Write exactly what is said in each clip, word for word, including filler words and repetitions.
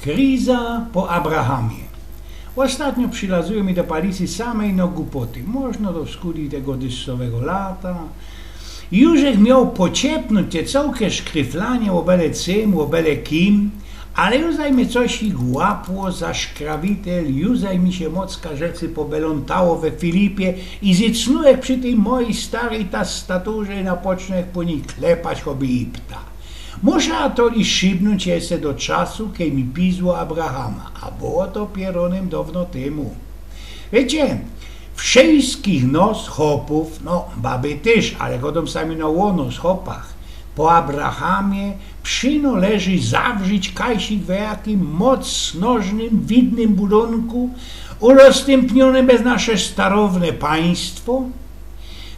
Kriza po Abrahamie. Ôstatnio przilazuje mi do palicy same ino gupoty. Możno to skutki tego dyszczowego lata. Już żech mioł pociepnōńć te cołke szkryflanie ô bele cym, ô bele kim, ale już zaj mie coś ich łapło za szkrawitel, już zaj mi sie mocka rzeczy pobelōntało we Filipie i zycznōłech przi tyj mojij staryj ta staturze i napocznōłech po nij klepać choby ipta. Musza to i szybnōńć jeszcze do czasu, kej mi pizło Abrahama, a było to pierōnym downo tymu. Wiycie, wszyjskich nos chopōw, no, baby tyż, ale godōm sam ino ô nos chopach, po Abrahamie przinoleży zawrzić kajsik we jakim moc snożnym, widnym budōnku, uroztōmpnionym bez nasze starowne państwo,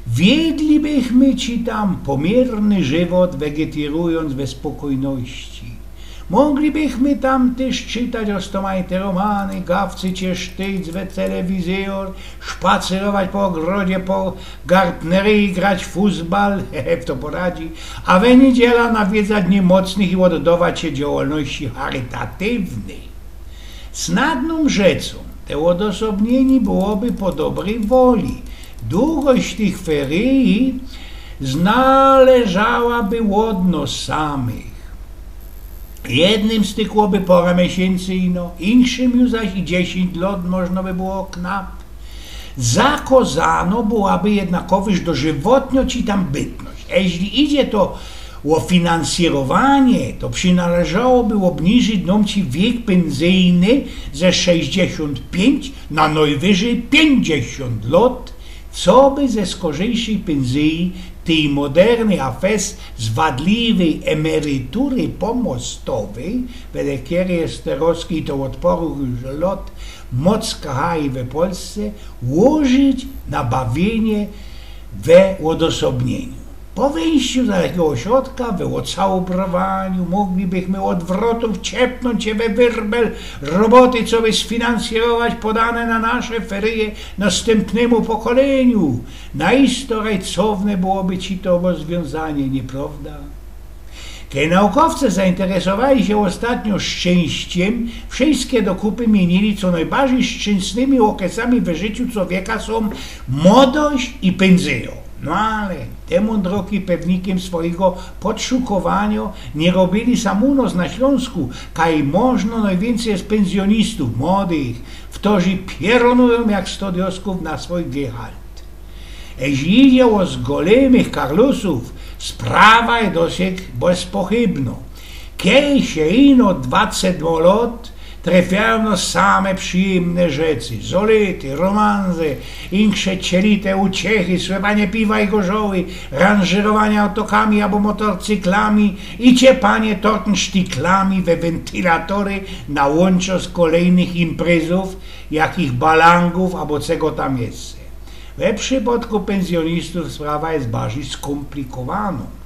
wiedlibychmy ci tam pomierny żywot, wegetirujōnc we spokojności. Moglibychmy tam tyż czytać roztōmajte romany, gawcy cie sztyjc we telewizyjor, szpacerować po ogrodzie, po gartneryji, grać fuzbal, hehe, to poradzi, a we niydziela nawiedzać niymocnych i ôddować sie działalności charytatywnyj. Snadnōm rzeczōm, te ôdosobniynio byłoby po dobryj woli. Dugość tych feryji znależałaby ôd nos samych. Jednym stykłoby pora miesiyncy ino, inkszym już zaś i dziesiyńć lot możno by było knap. Zakozano byłaby jednakowyż dożywotnio ci tam bytność. Eźli idzie to ô finansjerowanie, to przinależałoby ôbniżyć nōm ci wiyk pynzyjny ze sześćdziesiōnt piyńć na nojwyżyj piyńćdziesiōnt lot, co by ze skorzejszyj pynzyji, tyj modernyj a fest zwadliwyj emerytury pomostowyj, wele kerej je terozki to ôd poro już lot moc kachaj we Polsce, łożyć na bawiynie we ôdosobniynio. Po wyjściu z takigo ôśrodka, we ôcałobrowaniu, moglibychmy ôdwrotōw ciepnōńć sie we wyrbel roboty, co by sfinansjerować podane na nasze feryje nastympnymu pokolyniu. Naisto rajcowne byłoby ci to rozwiōnzanie, niyprowda? Kej naukowce zajinteresowali sie ôstatnio szczynściym, wszyjske do kupy miyniły, co nojbardzij szczynśliwymi ôkresami we życiu cowieka sōm młodość i pynzyjo. No ale te mōndroki pewnikym swojigo podszukowanio niy robiyli sam u nos na Ślōnsku, kaj możno nojwiyncij je pynzjōnistōw młodych, ftorzy pierōnujōm jak sto dioskōw na swōj gehalt. Eźli idzie ô zgolymych karlusōw, sprawa je dosyć bezpochybno. Kej sie ino dwacet lot, trefiajōm no same przijymne rzeczy: zolity, romanse, inksze cielite uciechy, słepanie piwa i gorzoły, ranżyrowanie autokami abo motorcyklami i ciepanie tortensztiklami we wentylatory na łōnczo z kolejnych imprezōw, jakich balangōw abo cego tam jeszcze. We przipodku pynzjōnistōw sprawa je bardzij skōmplikowanōm.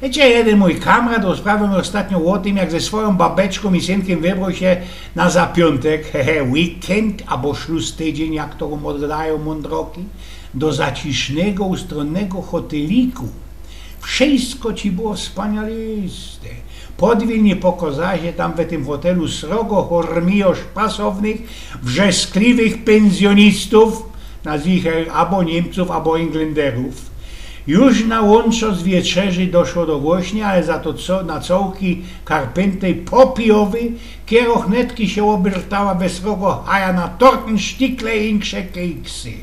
Wiycie, jedyn mōj kamrat rozprawiōł mi ôstatnio ô tym, jak ze swojōm babeczkōm i synkym wybroł sie na zapiōntek, hehe, weekend abo szlustydziyń, jak to gŏdajōm mōndroki, do zacisznego, ustrōnnego hoteliku. Wszysko ci było wspanialiste. Podwilnie pokŏzało sie tam we tym hotelu srogo hormijo szpasownych, wrzaskliwych pynzjōnistōw, nazwijmy abo Niymcōw, abo Inglynderōw. Już na łōnczo z wieczerzy doszło do głośni, ale za to co, na cołki karpyntyj popijowy, kero hnetki sie ôbyrtała we srogo haja na tortensztikle i inksze kejksy.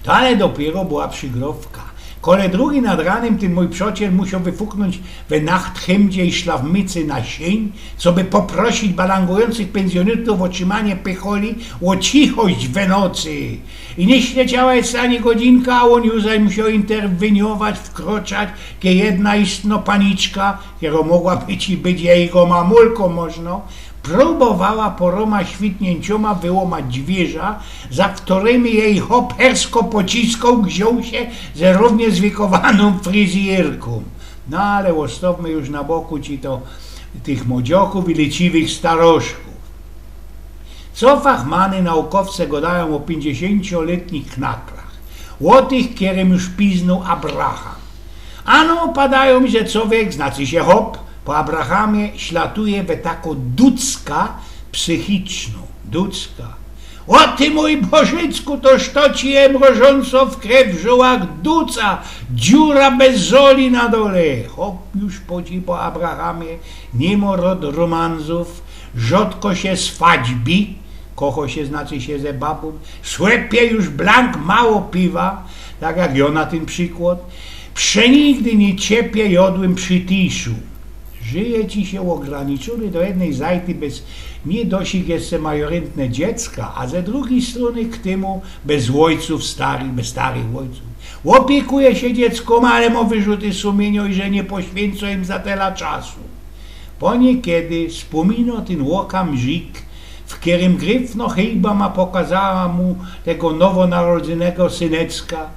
To ale dopiyro była przigrowka. Kole drugij nad ranym tyn mōj przŏciel musioł wyfuknōńć we nachthymdzie i szlafmycy na siyń, coby poprosić balangujōncych pynzjōnistōw ô trzimanie pycholi, ô cichość we nocy. I niy śleciała jeszcze ani godzinka, a ôn już zaś musioł interweniować, wkrŏczać, kej jedna istno paniczka, kero mogła być i być jego mamulkōm możno, prōbowała porōma świtniynczōma wyłōmać dwiyrza, za ftorymi jeji chop hersko pociskoł, grziōł sie ze rōwnie zwiekowanōm fryzjerkōm. No ale ôstŏwmy już na boku ci to, tych młodziokōw i leciwych staroszkōw. Co fachmany naukowce gŏdajōm ô piyńćdziesiyncio letnich knaklach? Ô tych, kerym już piznōł Abraham. Ano, padajōm, że cowiek, znaczy sie chop, Po Abrahamie ślatuje we tako ducka psychiczno. Ducka. „O ty, mōj Bożycku, to szto ci je mrożōnco w krew w żōłach, duca, dziura bez zoli na dole”. Chop już poci po Abrahamie, niy mo rod romanzōw, rzodko sie swadźbi, kocho sie, znaczy sie ze babōm, słepie już blank mało piwa, tak jak jo na tyn przikłod, przenigdy niy ciepie jodłym przi tiszu. Żyje ci sie ôgraniczōny do jednyj zajty bez niy dosik jeszcze majoryntne dziecka, a ze drugij strōny k tymu bez ôjcōw starych, bez starych ôjcōw. Ôpiykuje sie dzieckōma, ale mo wyrzuty sumiynio i że niy poświyncōm im za tela czasu. Poniykedy spōmino tyn ôkamzik, w kerym gryfno chyjba ma pokazała mu tego nowonarodzynego syneczka.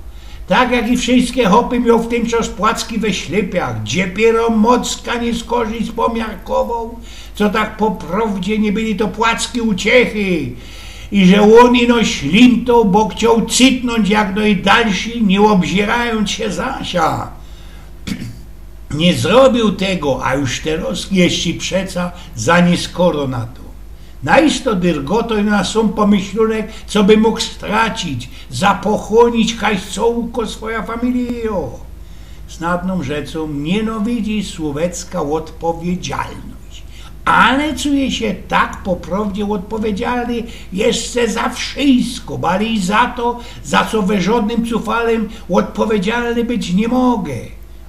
Tak jak i wszyjske chopy mioł w tyn czas płacki we ślypiach, gdzie piero mocka niy skorzist pomiarkowoł, co tak po prowdzie niy byli to płacki uciechy. I że ôn ino ślimtoł, bo chcioł cytnōńć jak nojdalsi, niy ôbzyrajōnc sie za sia. Niy zrobiōł tego, a już teroz jeszcze przeca za niskoro na to. Naisto dyrgoto na sōm pomyślōnek, co by mōg stracić, za pochōnić kajś cołko swoja familijo. Snadnōm rzeczōm niynawidzi Słowecka ôdpowiedzialność. Ale czuje sie tak po prowdzie ôdpowiedzialny jeszcze za wszyjsko, bali za to, za co we żodnym cufalym ôdpowiedzialny być niy mogę.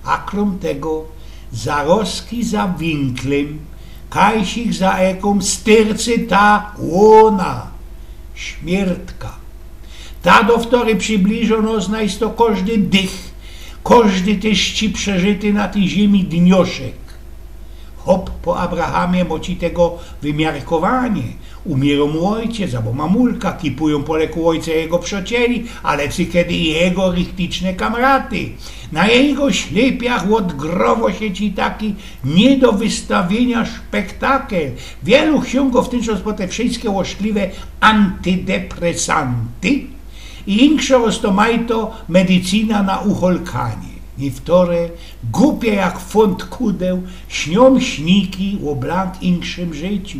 A krōm tego, zarozki za winklym, kajsik za ekōm styrcy ta łōna, śmiertka. Ta, do wtorej przibliżō nŏs naisto kożdy dych, kożdy tyż ci przeżyty na tyj ziymi dnioszek. Chop po Abrahamie mŏ ci tego wymiarkowanie. Umiyrōm ôjciec, abo mamulka, kipujōm po leku ôjca jego przocieli, a lecy kedy i jego richticzne kamraty. Na jego ślypiach ôdgrŏwŏ sie ci taki niy do wystawiynia szpektakel. Wielu siyngo w tyn czas po te wszyjske ôszkliwe antydepresanty i inkszego roztomajto medycyna na ucholkanie. Niy wtore, gupie jak fōnt kudeł, śniōm śniki ô blank inkszym życiu.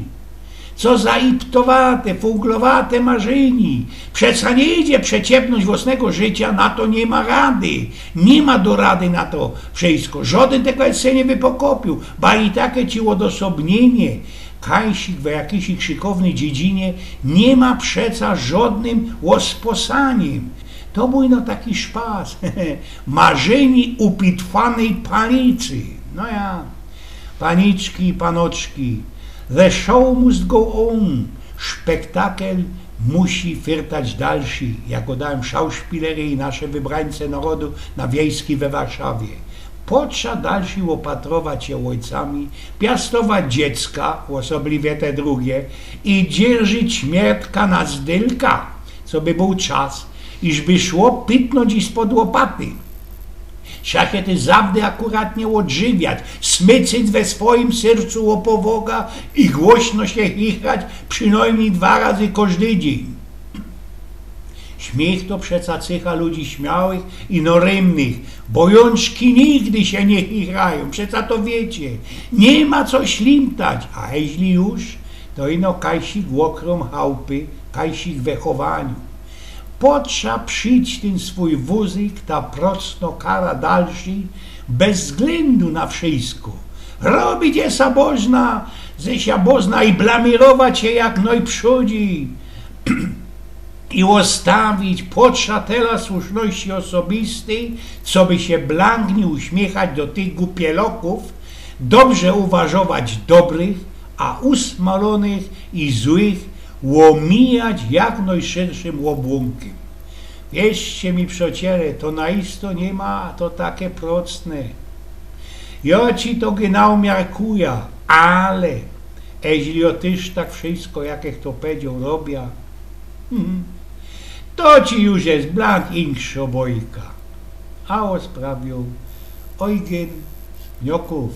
Co za iptowate, fōnglowate marzyni. Przeca niy idzie przeciepnōńć włosnego życia, na to niy ma rady. Niy ma do rady na to wszyjsko. Żodyn tego jeszcze niy wypokopiōł. Ba i take ci ôdosobniynie, kajsik we jakijś szykownyj dziedzinie, niy ma przeca żodnym ôsposaniym. To bōł ino taki szpas. Marzyni upitwanej palicy. No ja. Paniczki i panoczki, the show must go on. Szpektakel musi fyrtać dalszy, jak gŏdajōm szauszpilery i nasze wybrańce nŏrodu na wiejski we Warszawie. Potrza dalszy ôpatrować sie ôjcami, piastować dziecka, ôsobliwie te drugie, i dzierżyć śmiertka na zdylka, co by bōł czas, iż by szło pitnōńć i spod ôpaty. Trza sie tyż zawdy akuratnie ôdżywiać, smycyć we swojim sercu ô powoga i głośno sie chichrać przinojmnij dwa razy kożdy dziyń. Śmiych to przeca cecha ludzi śmiałych i norymnych, bo jōnczki nigdy sie niy chichrajōm, przeca to wiycie. Niy ma co ślimtać, a jeźli już, to ino kajsik ôkrōm chałpy, kajsik wychowaniu. Potrza przić tyn swōj wōzyk, ta procno kara dalszyj, bez wzglyndu na wszyjsko. Robić je sabŏżna, ze siebŏżna i blamiyrować sie jak nojprzōdzi. I ôstawić potrza tela słuszności ôsobistyj, coby sie blank niy uśmiychać do tych gupielokōw, dobrze uważować dobrych, a usmalōnych i złych ômijać jak nojszyrszym ôbłōnkym. Wierzcie mi, przociele, to naisto niy ma to take procne. Jŏ ci to genau miarkuja, ale jeźli jŏ tyż tak wszyjsko, jak ech to pedzioł, robia, hmm, to ci już je blank inkszo bojka. A ôsprawioł Eugyn Niokōw.